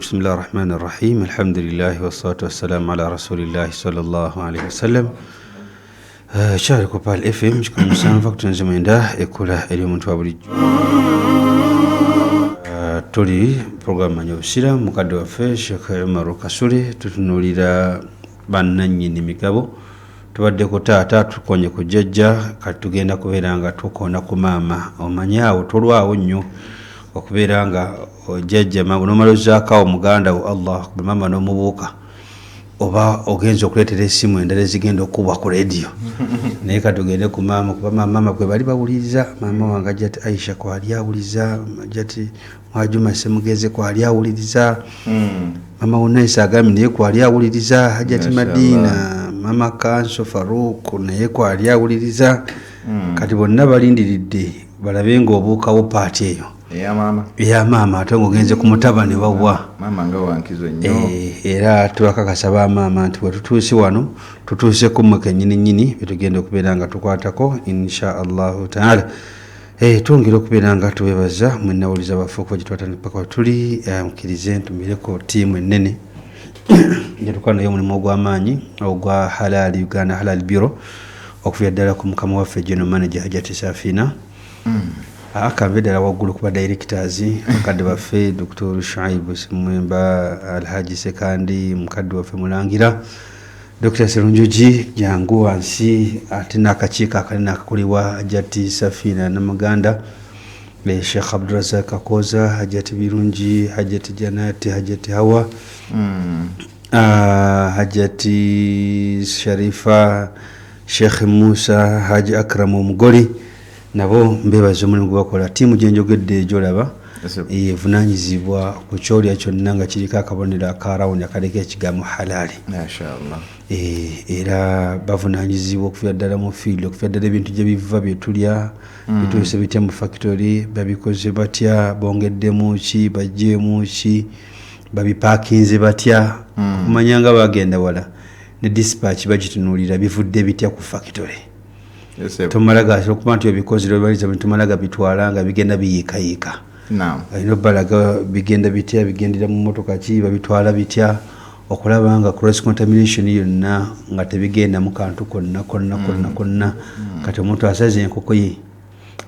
Bismillahi rahmani rahim. Alhamdulillahi wassalatu wassalamu ala rasulillahi sallallahu alaihi wasallam. Kyali ku Pal FM 7.9, ekola eri omuntu wa bulijjo. Tuli programu Manya Obusiraamu, mukadde waffe Sheikh Umaru Kasule, tutunuulira bannannyini migabo. Tubadde ku taata, tukonye ku jjajja, kati tugenda kubeera nga tukoona ku maama. Omanye awo tolwawo nnyo okubeera nga jjajja nomala ozzaako awo muganda wo, Allah akbar, maama n'omubuuka, oba ogenza okuleetera essimu endala ezigenda okukubwa ku rediyo. Naye katugende ku maama, kuba maama gwe bali bawuliriza. Maama wange Hajjati Aisha kwali awuliriza, Hajjati Mwajuma Semugeze kwali awuliriza, mama Unaisa agambye naye kwali awuliriza, Hajjati Madina, mama Kanso Faruk naye kwali awuliriza. Kati bonna balindiridde balabe ng'obuukawo paati eyo eya maama, ate ng'ogenze ku mutabani wabwa. Maama nga wankizo nnyo. Era tubakakasa bamaama nti bwe tutuuse wano, tutuuse ku mmwe kennyini nnyini betugenda okubeera nga tukwatako insha Allahu taala. Twongera okubeera nga tubebaza mwenawuliza baffe okuba gyetwatandika paka wetuli. Mukkirize ntumireko ttiimu ennene gyetukola naye omulimu ogw'amaanyi ogwa Halal Uganda Halal Bureau, okuviira ddala ku mukama waffe general manager Hajati Safina, akanve ddala waggulu kuba directors bakadde baffe Dr Shuaibu Simwemba, Alhaji Sekandi, mukadde waffe Mulangira Dr Serunjogi, jangu wansi, ate n'akakiiko akanene akakulibwa Hajati Safina Namuganda, Sheikh Abdurazak Akoza, Hajati Birungi, Hajati Janati, Hajati Hawa, Hajati Sharifa, Sheikh Musa, Haji Akram Omugoli, nabo mbebaza omulimu gwe bakola. Ttiimu gyenjogedde gyolaba evunanyizibwa ku kyolya kyonna nga kiriko akabonero aka rawundi akaliko ekigambo halaali. Era bavunanyizibwa okuviira ddala mu field, okuviira ddala ebintu gye biva byetulya, bituuse bitya mu factory, babikoze batya, bongeddemu ki, baggyeemu ki, babipakinze batya, okumanya nga bagenda wala ne dispatch bagitunuulira, bivudde bitya ku factory. Tomala gasobola okuba nti obikozere obaliza, tumala gabitwala nga bigenda biyiikayiika. Olina obbalaga bigenda bitya, bigendera mu motoka ki, babitwala bitya, okulaba nga cross contamination yonna nga tebigendamu kantu konna konna konna konna. Kati omuntu asaze enkoko ye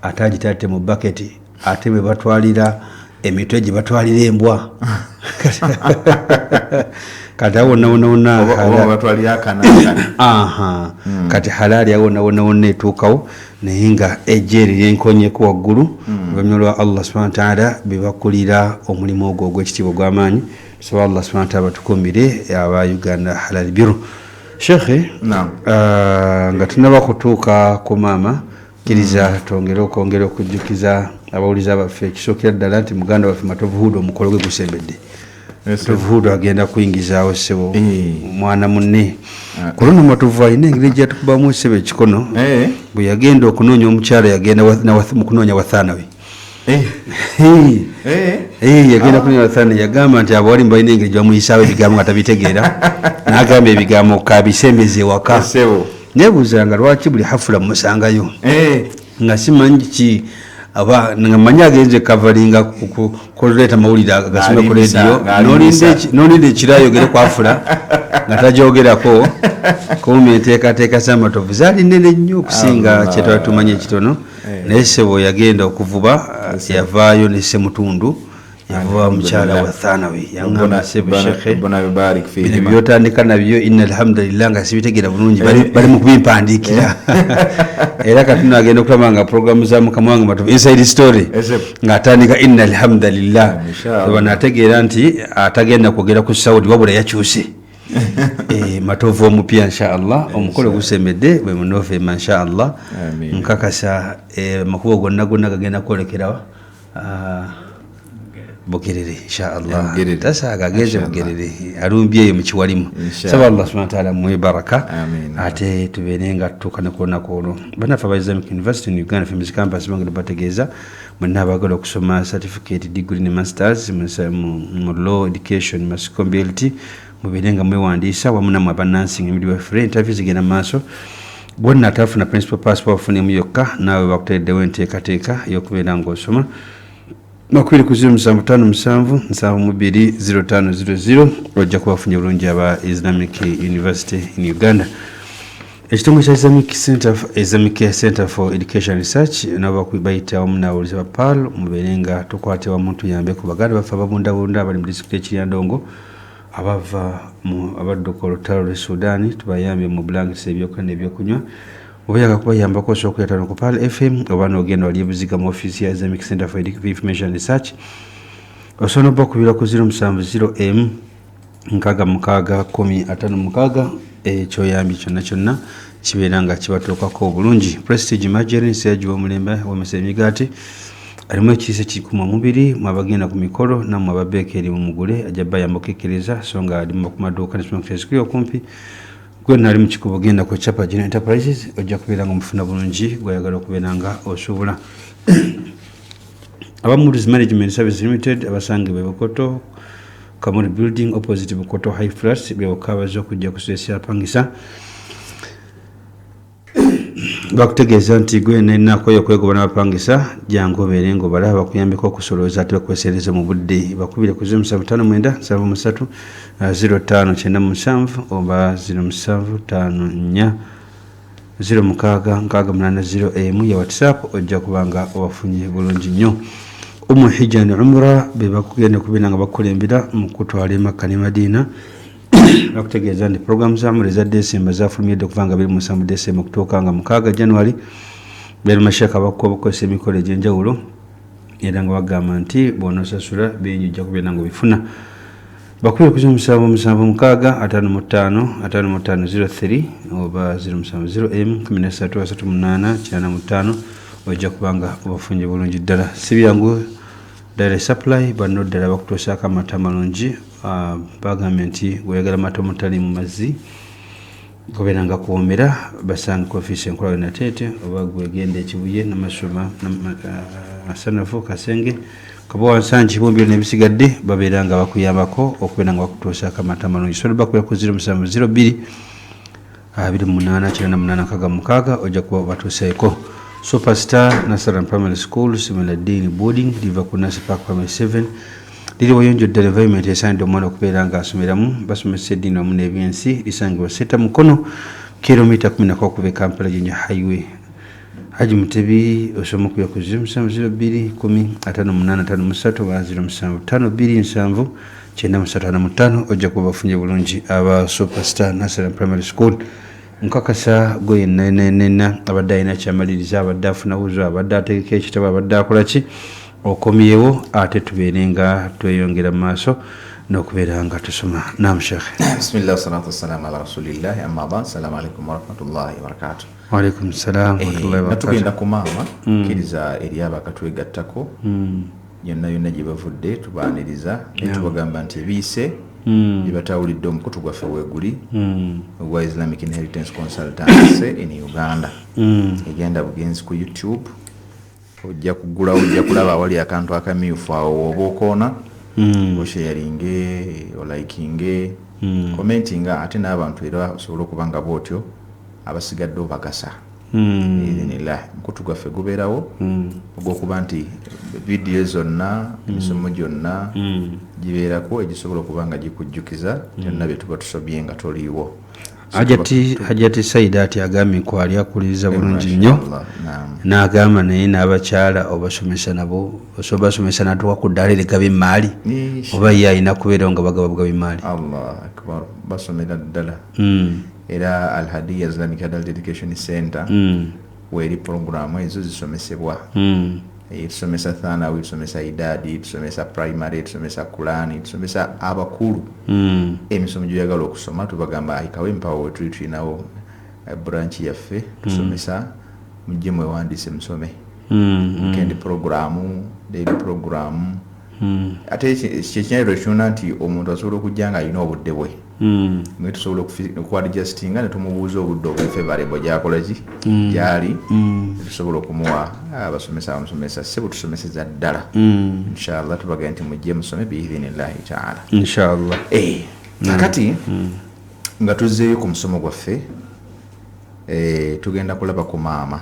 ate agitatte mu baketi, ate bwe batwalira emitwe gye batwalira embwa, kati awo wonna wonna wonna kati halaali awo wonna wonna wonna etuukawo, naye nga ejja eryo lyenkonyeko waggulu. Oluvannyuma lwa Allah subhana wataala bebakulira omulimu ogwo ogw'ekitiibwa ogw'amaanyi, tusaba Allah subhana wataala batukuumire aba Uganda Halal Bureau. Shekhe, nga tunaba kutuuka ku maama, kkiriza twongere okwongera okujjukiza abawuliza baffe, ekisookera ddala nti muganda waffe Matovu Hudu omukolo gwe gusembedde. Matovu Hudu agenda kuyingizaawo ssebo mwana munne. Ku luno Matovu alina engeri gyatukubamu ssebo ekikono. Bwe yagenda okunoonya omukyala, yagenda mu kunoonya Wathanawe. Yagenda kunoonya Wathanawe, yagamba nti abawalimu balina engeri gyebamuyisaawo ebigambo nga tabitegeera, n'agamba ebigambo kabisembeze ewaka. Nebuuzanga lwaki buli hafula musangayo nga simanyi ki, aba nga manyi agenze kavalinga kuleeta mawulire agasome ku rediyo, nolinda ekiro ayogere kwafula nga tajogerako. Kumbe enteekateeka z'Amatovu zaali nnene nnyo okusinga kyetwali tumanyi ekitono. Naye sebo yagenda okuvuba, yavaayo ne Semutundu, yavuba mukyala wa Thanawi. Yaŋŋamba, "Sebo shekhe, bino byotandika nabyo, inna alhamdulillah, nga sibitegeera bulungi, bali mu kubimpandiikira." Era kati no agenda okulaba nga programu za mukama wange Matovu Inside Story ng'atandika "inna alhamdulillah", banategeera nti atagenda kwogera ku Saudi wabula yakyuse. Matovu omupya inshaallah omukolo gusembedde bwe mu Novemba inshaallah. Nkakasa amakubo gonna gonna gagenda kwolekerawa Bugerere inshaallah. Tasaaga agenze Bugerere, alumbye eyo mukiwalimu. Saba Allah subhana wataala muwe baraka, ate tubeere nga tutuuka ne ku lunaku olwo. Bannaffe aba Islamic University in Uganda Females Campus bongere bategeeza mwenna abaagala okusoma certificate, degree ne masters mu law, education, mass comm, BLT, mubeere nga mwewandiisa wamu nammwe aba nursing, midwifery. Interview zigenda mu maaso. Gwonna atafuna principal passport, ofunemu yokka, naawe bakuteereddewo enteekateeka ey'okubeera ng'osoma. Makubiri ku 0757 72 0500, ojja kubafunye bulungi aba Islamic University in Uganda. Ekitongole kya Islamic Center for Education Research nabo bayita wamu n'abawulize ba PAL, mubeere nga tukwate wamu tuyambe ku baganda baffe ababundabunda abali mu disitulikiti y'Ekiryandongo, abava mu abadduka olutalo lw'e Sudan. Tubayambye mu blankets, ebyokulya n'ebyokunywa. Oba kubayambako, osobola okuyatano ku PAL FM oba n'ogenda wali ebuziga mu ofiisi ya Islamic Center for Information Research. Osobola nobakubira ku 070 m 66 10 56. Ekyoyambye kyonna kyonna kibeera nga kibatuukako obulungi. Prestige Margarine, seyagiwa omulembe womesa emigaati, alimu ekiisa ekikuuma omubiri. Mwabagenda ku mikolo nammwe ababeekeri mumugule, ajja bayamba okukkiriza. So nga ali ku maduuka ne supermarket kuli okumpi. Gwe nali mu kikubo, genda ku Chapa General Enterprises, ojja kubeera nga omufuna bulungi gwayagala okubeera nga osuubula. Aba Moods Management Service Limited abasangibwa e Bukoto, Kamuli Building, opposite Bukoto High Flats, bebokka bazze okujja ku space yapangisa. Bakutegeeza nti gwe nenakoyo okwegoba n'abapangisa, jangu obeere nga obalaba bakuyambeko okusolooza ate bakwesereze mu budde. Bakubire ku 0759 73 0597 oba 0754 06 68 0 ya WhatsApp, ojja kubanga obafunye bulungi nnyo. Umu Hijja ne Umra be bakugenda okubeera nga bakukulembera mu kutwala e Makka ne Madiina. Bakutegeeza nti programu za Umra eza Desemba zafulumyedde okuva nga 27 Desemba okutuuka nga 6 January. Berimashaka bakuwa bakozesa emikolo egy'enjawulo, era nga bagamba nti bw'onoosasula bingi ojja kubeera nga obifuna. Bakubire ku 0776 55 55 03 oba 070 m 13 38 85, ojja kubanga obafunye bulungi ddala. Si byangu Dairy Supply banno ddala bakutuusaako amata amalungi. Bagambye nti weyagala amata omutali mu mazzi gobeera nga kuwoomera, basanga ku ofiisi enkola we Nateete, oba gwegenda Ekibuye, Namasoma, Masanafu, Kasenge, Kaba, Wansangi, Kibumbiro n'ebisigadde, babeera nga bakuyambako okubeera nga bakutuusaako amata amalungi. So bakubira ku 0702 28 98 66, ojja kuba batuuseeko. Superstar Nasaran Primary School, Similadini boarding, liva ku Nasi Park Primary 7, liri wayonjo ddala, environment esaanidde omwana okubeera nga asomeramu. Basomesa eddiini wamu n'ebyensi. Lisangibwa Seta Mukono, kilomita 10 okuva e Kampala, Jinja Highway. Haji Mutebi osoma okubya ku 0702 10 58 53 oba 0752 7 93 55, ojja kuba bafunye bulungi aba Superstar Nasaran Primary School. Nkakasa gwe yenna abadde alina kyamaliriza, abadde afuna wuzo, abadde ategeka ekitabo, abadde akola ki, okomyewo ate tubeere nga tweyongera mu maaso n'okubeera nga tusoma. Nam shekhe. Bismillah, salatu wassalamu ala rasulillahi, amma bad. Assalamu alaikum warahmatullahi wabarakatuh. Waalaikum salam warahmatullahi Nga tugenda wabarakatuh. ku maama, kkiriza eri abo akatwegattako yonna yonna gye bavudde, tubaaniriza naye tubagamba nti ebiise bye batawulidde, omukutu gwaffe weeguli ogwa Islamic Inheritance Consultancy in Uganda. Egenda bugenzi ku YouTube, ojja kugulawo, ojja kulaba awali akantu akamyufu awo, oba okoona osharinge, olikinge, commentinga, ate n'abantu era osobole okuba nga bwotyo abasigadde obagasa. Biidhinillah, mukutu gwaffe gubeerawo ogwokuba nti vidiyo zonna, emisomo gyonna gibeerako egisobola okuba nga gikujjukiza byonna bye tuba tusomye nga toliiwo. Hajati Saida ati agambye kwali akuliriza bulungi nnyo. Mashallah, naam. N'agamba naye n'abakyala obasomesa nabo, osobola basomesa natuuka ku ddaala erigaba emaali, oba ye alina kubeerawo nga bagaba bugaba emaali? Allah akbar, basomera ddala. Era Alhadiya Islamic Adult Education Center weeri programu ezo zisomesebwa. Tusomesa thanawi, tusomesa idadi, tusomesa primary, tusomesa Kurani, tusomesa abakulu. Emisomo gyoyagala okusoma, tubagamba ayikawo empawo wetuli, tulinawo branch yaffe tusomesa, mujje mwewandiise musome. Weekend programu, daily programu. Ate kyekinyaliro kyona nti omuntu asobola okujja nga alina obudde bwe, naye tusobola okuadjustinga ne tumubuuza obudde obufevarebo gyakola ki gyali, netusobola okumuwa abasomesa abamusomesa. Si butusomeseza ddala. Inshallah tubagamba nti mujje musome biidhinillahi taala. Inshallah. Kakati nga tuzzeeyo ku musomo gwaffe, tugenda kulaba ku maama.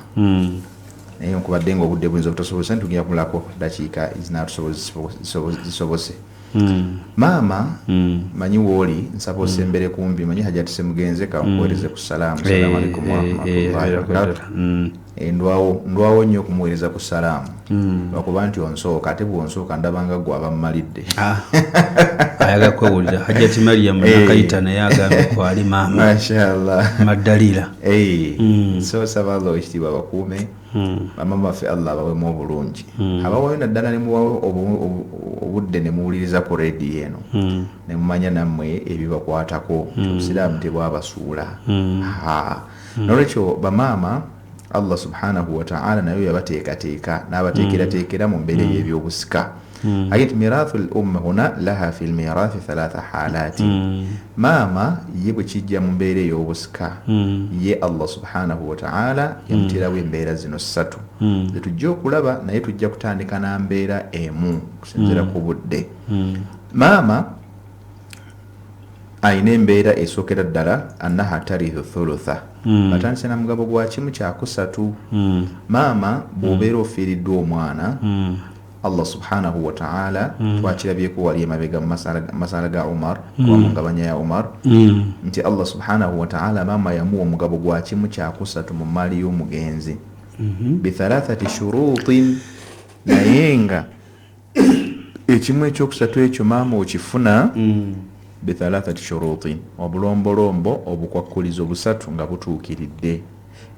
Naye nkubadde nga obudde buyinza obutasobozesa, ntugenda kumulako dakiika zinatuzisobose. Maama, manyi wooli, nsaba osembere kumbi. Manyi Hajati Semugenze, kankuweereze ku salaamu. Salaamu alaikum warahmatullahi wabarakatu. Ndwawo nnyo okumuweereza ku salaamu lwakuba nti onsooka, ate bwonsooka ndabanga gwe abammalidde. Ayagala kwewulira. Hajati Mariam Nakayita naye agambye kwali maama. Mashallah. Madalira. So saba Allah ekitiibwa bakuume bamama baffe, Allah abawemu obulungi, abawayo naddala nemuwawo obudde nemuwuliriza ku rediyo eno, nemumanya nammwe ebibakwatako. Obusiraamu tebwabasuula. Nolwekyo bamaama, Allah subhanahu wataala naye yabateekateeka n'abateekerateekera mu mbeera ey'ebyobusika. Aye nti mirathu l umma huna laha fi lmirathi thalatha halati. Maama ye bwe kijja mu mbeera ey'obusika, ye Allah subhanahu wataala yamuterawo embeera zino ssatu zetujja okulaba, naye tujja kutandika na mbeera emu kusinziira ku budde. Maama ayina embeera esookera ddala, annaha tarithu thulutha. Batandise na mugabo gwa 1/3. Maama bw'obeera ofiiriddwa omwana, Allah subhanahu wataala, twakirabyeko wali emabega mu masala ga Umar oba mu ngabanya ya Umar, nti Allah subhanahu wataala maama yamuwa omugabo gwa 1/3 mu maali y'omugenzi bithalathati shurutin. Naye nga 1/3 ekyo maama okifuna bithalathati shurutin, obulombolombo obukwakkulizo busatu nga butuukiridde.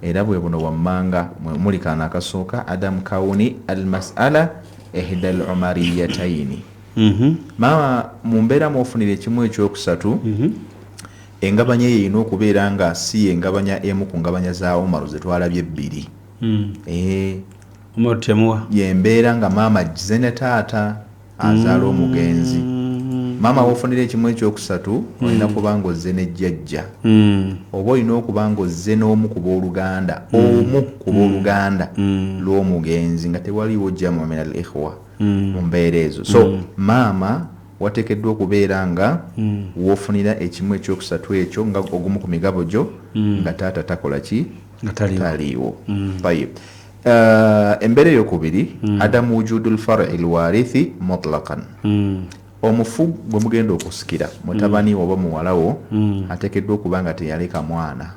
Era bwe buno wammanga muli kaano akasooka, adamu kawuni al masala ihda al umariyataini. Maama mu mbeera mwofunira 1/3, engabanya eyo erina okubeera nga si yengabanya emu ku ngabanya za Umaru zetwalabye ebbiri. Umaru temuwa. Yembeera nga maama ajjize ne taata azaala omugenzi. Maama wofunira 1/3, olina kuba nga ozze ne jjajja, oba olina okuba nga ozze n'omu ku booluganda, omu ku booluganda lw'omugenzi, nga tewaliwo jamu min al ikhwa mu mbeera ezo. So maama wateekeddwa okubeera nga wofunira 1/3 ekyo nga ogumu ku migabo gyo, nga taata takola ki? Taliiwo. Tayib. Embeera eyokubiri, adamu wujudu lfari lwarithi mutlaqan. Omufu gwe mugenda okusikira, mutabani oba muwalawo, ateekeddwa okuba nga teyaleka mwana,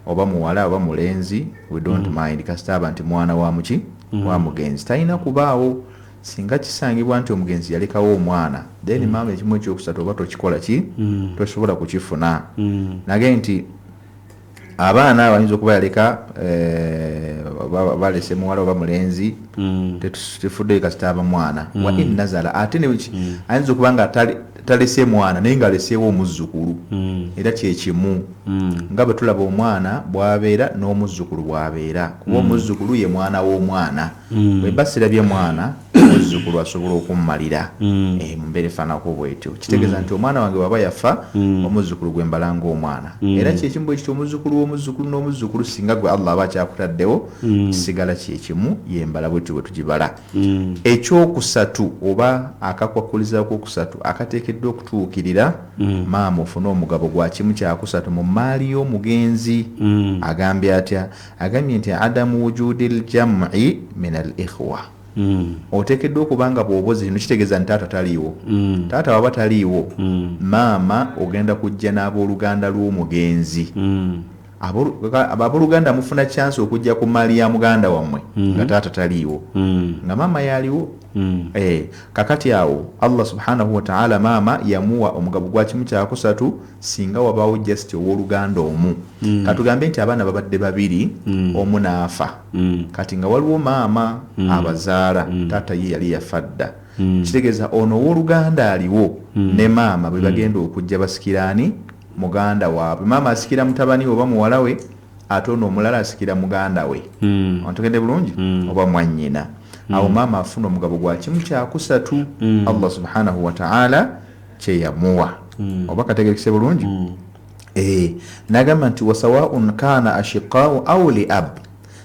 oba muwala oba mulenzi, we don't mind, kasita aba nti mwana wa muki wa mugenzi. Talina kubaawo. Singa kisangibwa nti omugenzi yalekawo omwana, then maama 1/3 oba tokikola ki, tosobola kukifuna. Nage nti abaana bayinza okuba yaleka, balese muwala oba mulenzi, tefuddeyo, kasita aba mwana. Wa in nazala, ate ayinza okuba nga talese mwana naye ngaaleseewo omuzzukulu, era kyekimu nga bwe tulaba omwana bw'abeera n'omuzzukulu bw'abeera, kuba omuzzukulu ye mwana w'omwana. Bwe mba sirabye mwana, omuzzukulu asobola okummalira mu mbeera efaananako bwetyo. Kitegeeza nti omwana wange bw'aba yafa, omuzzukulu gwe mbala ng'omwana. Era kyekimu bwe kityo omuzzukulu w'omuzzukulu n'omuzzukulu, singa gwe Allah aba akyakutaddewo, kisigala kyekimu, yembala bwetyo bwe tugibala. Ekyokusatu oba akakwakuliza kwokusatu akateekeddwa okutuukirira, maama ofune omugabo gwa 1/3 mu maali y'omugenzi, agambye atya? Agambye nti adamu wujudi ljam'i min al ikhwa. Oteekeddwa okuba nga bw'obozi kino kitegeeza nti taata taliiwo. Taata waba taliiwo, maama ogenda kujja n'abooluganda lw'omugenzi. Abooluganda mufuna chance okujja ku maali ya muganda wammwe nga taata taliiwo, nga maama yaliwo. Kakati awo Allah subhanahu wataala maama yamuwa omugabo gwa 1/3 singa wabaawo just owooluganda omu. Katugambe nti abaana babadde babiri, omu n'afa, kati nga waliwo maama abazaala, taata ye yali yafa dda. Kitegeeza ono owooluganda aliwo ne maama bwe bagenda okujja basikiraani muganda waabwe. Maama asikira mutabani oba muwala we, ate ono omulala asikira muganda we. Ontegedde bulungi? Oba mwannyina. Awo maama afuna omugabo gwa 1/3 Allah subhanahu wataala kyeyamuwa. Oba kategerekese bulungi? Nagamba nti wasawaun kana ashiqau au li ab,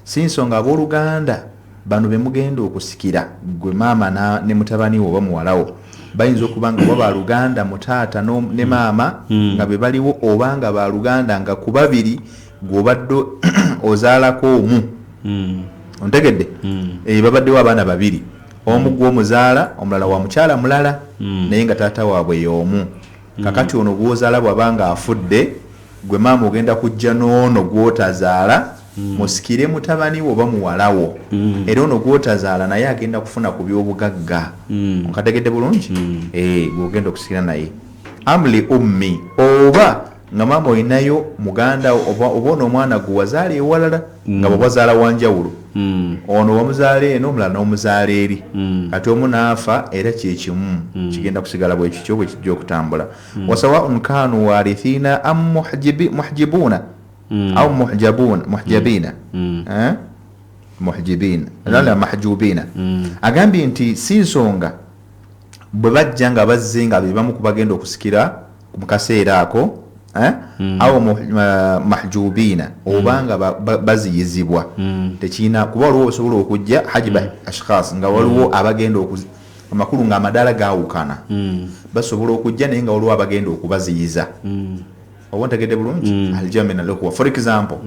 si nsonga abooluganda bano bemugenda okusikira, gwe maama ne mutabani we oba muwalawo, bayinza okuba nga oba baluganda mu taata ne maama nga be baliwo, oba nga baluganda nga ku babiri gw'obadde ozaalako omu. Ontegedde? Babaddewo abaana babiri, omu gw'omuzaala, omulala wa mukyala mulala, naye nga taata waabwe y'omu. Kakati ono gw'ozaala bw'abanga afudde, gwe maama ogenda kujja n'ono gw'otazaala, musikire mutabani wo oba muwala wo. Era ono gw'otazaala naye agenda kufuna ku byobugagga. Onkategedde bulungi? Gw'ogenda okusikira naye. Amli ummi, oba nga maama olinayo muganda oba ono omwana gwe wazaala ewalala, nga bwe wazaala wanjawulo, ono wamuzaala eno, omulala n'omuzaala eri, kati omu n'afa, era kyekimu kigenda kusigala bwe kityo bwe kijja okutambula. Wasawaun kanu warithina am muhjibuna au muhjabina, eh? Muhjibina la mahjubina. Agambye nti si nsonga bwe bajja nga bazze nga be bamu ku bagenda okusikira mu kaseera ako, eh? Au mahjubina, oba nga baziyizibwa, tekirina kuba waliwo osobola okujja hajiba ashkhas nga waliwo abagenda amakulu nga amadaala gaawukana, basobola okujja naye nga waliwo abagenda okubaziyiza. Oba ntegedde bulungi? Aljamin al-ikhwa, for example,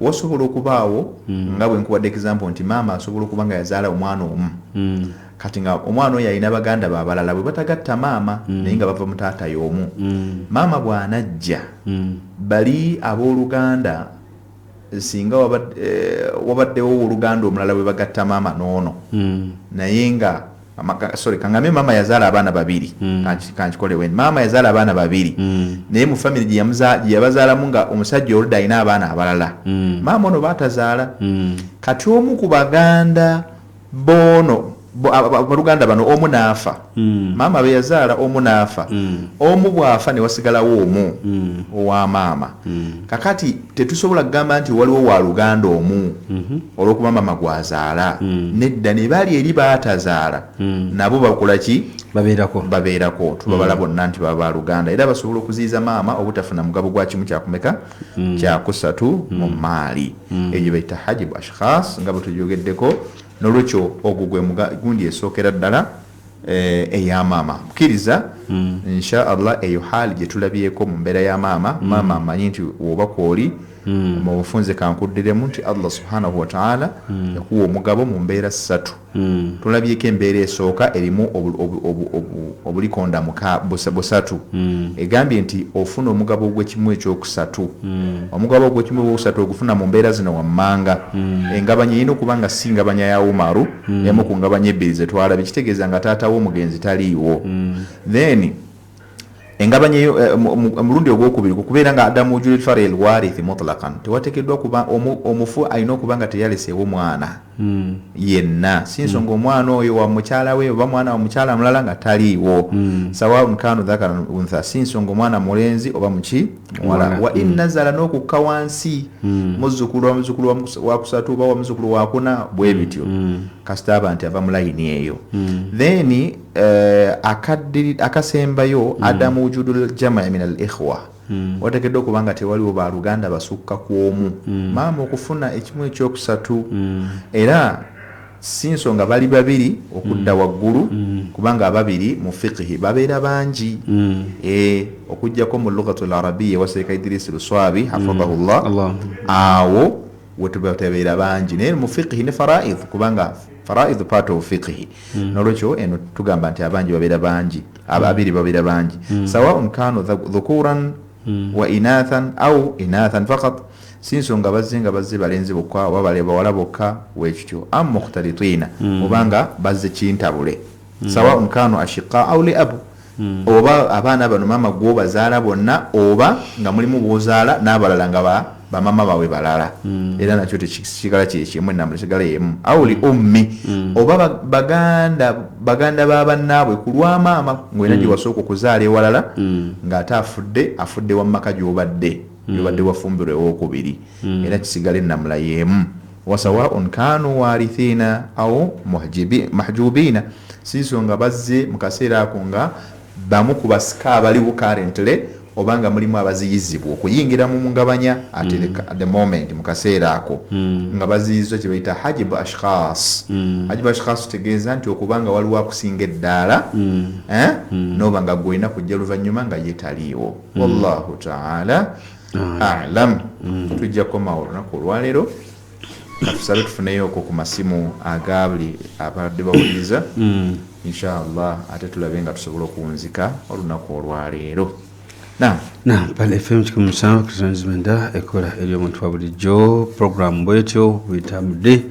wasobola okubaawo nga bwe nkuwadde example nti maama asobola okuba nga yazaala omwana omu, kati nga omwana oyo alina baganda be abalala bwe batagatta maama, naye nga bava mu taata y'omu. Maama bw'anajja, bali abooluganda singa wabaddewo oluganda omulala bwe bagatta maama n'ono, naye nga sorry, kangambe maama yazaala abaana babiri. Kankikole weni, maama yazaala abaana babiri, naye mu family gye yabazaalamu nga omusajja oludda alina abaana abalala, maama ono baatazaala. Kati omu ku baganda bono baluganda bano omu n'afa, maama be yazaala omu n'afa. Omu bw'afa ne wasigalawo omu owa maama. Kakati tetusobola kugamba nti waliwo waluganda omu olw'okuba maama gwazaala. Nedda, ne bali eri baatazaala nabo bakola ki? Babeerako. Babeerako, tubabala bonna nti baba baluganda, era basobola okuziyiza maama obutafuna mugabo gwa kimu kyakumeka? Kyakusatu mu maali. Eyo bayita hajibu ashkhas nga bwe tugyogeddeko. Nolwekyo ogwo gwe gundi esookera ddala eya maama. Kkiriza insha Allah eyo haali gye tulabyeko mu mbeera ya maama. Maama amanyi nti woba kwoli mu bufunze, kankuddiremu nti Allah subhanahu wataala yakuwa omugabo mu mbeera ssatu. Tulabyeko embeera esooka erimu obulikonda busatu, egambye nti ofuna omugabo ogw'ekimu ekyokusatu. Omugabo ogw'ekimu ogwokusatu ogufuna mu mbeera zino wammanga. Engabanya erina okuba nga si ngabanya ya Umaru, emu ku ngabanya ebbiri zetwalabye, kitegeeza nga taata w'omugenzi taliiwo. Then engabanya eyo omulundi ogwokubiri kukubeera nga adamu wujudi lfari el warithi mutlaqan, tewateekeddwa kuba omufu alina okuba nga teyaleseewo mwana yenna, si nsonga omwana oyo wa mukyala we oba mwana wa mukyala mulala nga taliiwo. Sawaun kanu dhakaran untha, si nsonga omwana mulenzi oba muki muwala. Muwala. Wa in nazala, n'okukka wansi, muzzukulu wa muzzukulu wa kusatu oba wa muzzukulu wakuna, bwe bityo, kasita aba nti ava mu layini eyo. Then akasembayo, adamu wujudu ljamai min al ikhwa, wateekeddwa okuba nga tewaliwo baluganda basukka ku omu maama okufuna ekimu ekyokusatu. Era si nsonga bali babiri okudda waggulu, kubanga ababiri mu fiqhi babeera bangi. Okuggyako mu lughatu larabiya waseeka Idris Luswabi hafadhahullah, Allah. Awo wetubatebeera bangi, naye mu fiqhi ne faraid, kubanga faraid part of fiqhi. Nolwekyo eno tugamba nti abangi babeera bangi, ababiri babeera bangi, sawaun kanu dhukuran wa inathan au inathan faqat, si nsonga bazze nga bazze balenzi bokka oba bale bawala bokka, wekityo, am mukhtalitina, obanga bazze kintabule, sawaun kanu ashiqa au li abu, oba abaana bano maama gwobazaala bonna oba nga mulimu bwozaala n'abalala nga bamama baabwe balala, era nakyo tekisigala kyekimu, enambula sigala yemu. Au li ummi, oba baganda ba bannaabwe ku lwa maama, ng'olina gye wasooka okuzaala ewalala, ng'ate afudde wammaka gy'obadde wafumbirwa ewokubiri, era kisigala ennamula y'emu. Wasawaun kanu warithina au mahjubina, si nsonga bazze mu kaseera ako nga bamu ku basika abaliwo currently, oba nga mulimu abaziyizibwa okuyingira mu ngabanya at the moment, mu kaseera ako nga baziyizibwa, kye bayita hajibu ashkhas. Hajibu ashkhas kitegeeza nti okuba nga waliwo akusinga eddaala, eh? Noba nga gwolina kujja luvannyuma nga ye taliiwo. Wallahu taala alam. Tujja kukomawo olunaku olwaleero. Katusabe tufuneyoko ku masimu aga buli abadde bawuliriza, inshallah, ate tulabe nga tusobola okuwunzika olunaku olwaleero. Nam. Na Pale FM 17.9, ekola eri omuntu wa bulijjo. Program bwetyo bwetambudde.